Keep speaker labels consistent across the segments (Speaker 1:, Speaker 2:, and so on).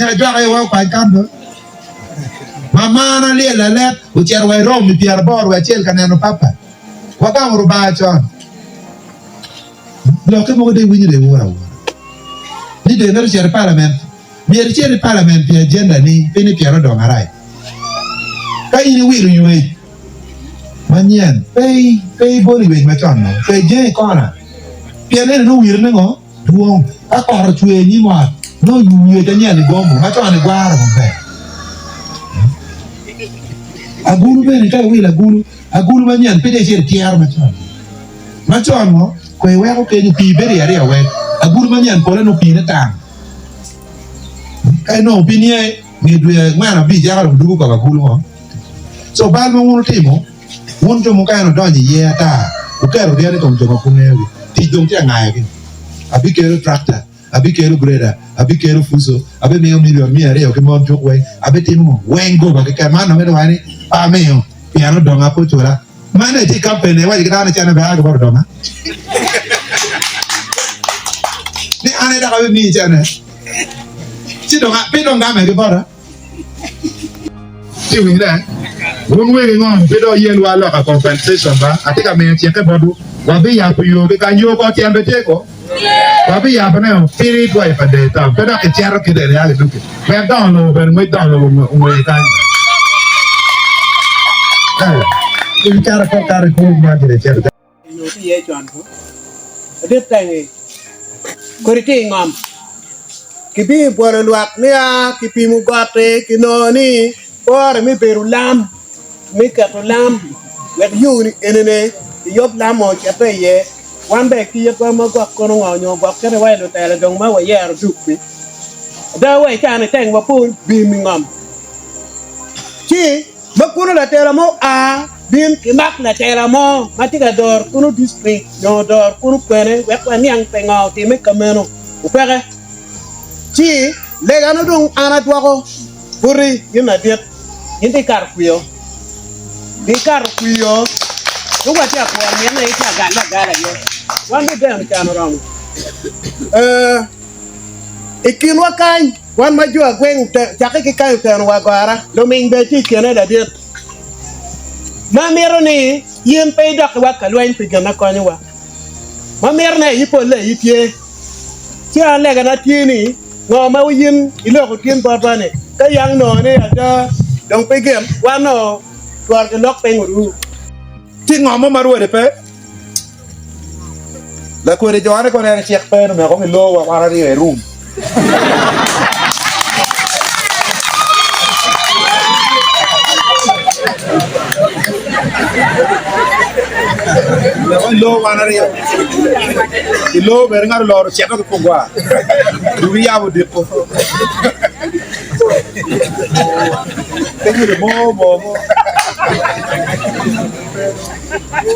Speaker 1: Ni ajwaka aye wa okwany kan do. Mamana lyel lalet ocito wa i Rome i pyeraboro wiye acel ka neno papa. Wagamo Rubanga con. Lokke mogo dong iwinyo dong iwuro awura. Ni dong imito cito i palament. Myero icit i palament pi agenda ni pe ni pien odongo arac. Ka in iwilo ywec manyen, pe pe ibolo ywec macon no, pe ijenge i kona. Pien eni nongo wire me ngo? Dwong. Ka kot ocwer i nyim ot, nongo ywec anyen igomo, macon igwaro maber. Agulu bene ka iwilo agulu, agulu manyen pe dong icito ityero macon. Macon ngo? Kong iweko kenyo pii bedo i ariya wek agulu manyen pole nongo piine tang. Ka inongo pi niye nge dwe angwen abic eka dong dugo koko agulu ngo. So bal ma wun wutimo, wun jo mukene wudonyo iye ata, wuketo gen i kom jo ma pe wungeyogi. Tic dong tye ka ngayogi. Abikelo tractor, abikelo grader, abikelo fuso, abimiyo milion 200 ki mon cuk weng, abitimo ngo weng goba keken. Man dong ito ni pe amiyo pien odonga pe ocula. Man aye tye i kampen iwaco ki dano ni cene bene a ki bot odonga. Ni an aye dok abimiyi cene. Ci dong pe dong game ki bota. Ci winye, wun wegi ngom pe dong yelwa loka compensation ba, atye ka miyo cikke botwu, wabiyabo yo ki kany, yo kor tyen be tye ko? Wabiyabo ne o piri twice a day town, pe dok kicito ki dene ya kiduki, wek dongo lobo bene ngwec dongo lobo ongwe kany. Eh, in kare kor kare kulu ma gire cito.
Speaker 2: Onongo tye iye con ko. Ladit tangi kodi tye i ngom. Kibibwolo lwak nia kipimo got-ti kinongo ni pore me bedo lam me keto lam wek yo-ni enini kiyub lam mo ocite iye. Wan bene ki itwa ma gwok kono ngo nyo gwok kite wa i lutela dong ma wayero duk-ki. Ada wa i caa-ni teng mapol bim i ngom ci Ma kunu latela mo oa bin kimak latela mo ma tye ka doro kunu distrik nyo doro kunu kwene wek waniang pingo otime kameno opeke. Ci legana dong an adwoko boti in ladit, in dong ikato kwiyo, dong ikato kwiyo dong watye ka kuro mine itye ka galle agala iye wan dong deno can oromo. Ee, i kinwa kany. Wan ma jo agweng cakke ki kany oteno wa gora, luming bene tye i kine ladit ma mito ni in pe idok iwa ka lweny pi gin ma konyowa, ma mito ni aye polle aye tye. Ci an legana tye ni, ngo ma in iloko tin botwa ni, ka yang nongo ni ada dong pe gin, wan nongo twero gilok piny oru.
Speaker 1: Tye ngo mo ma rwode pe? Lakwede jone kono en cik pe omeko ki lowa wan aryo i rum. Omeko ki loo wan aryo. I loo bene ngat oloro cito ki pugwa. Dugi yabo odiko. Pe nyuto mo mo mo.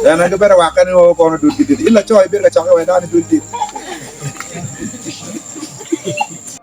Speaker 1: En aye gibedo wakke ni o kono dul dit. In laco ibedo ka cokke wa dano dul dit.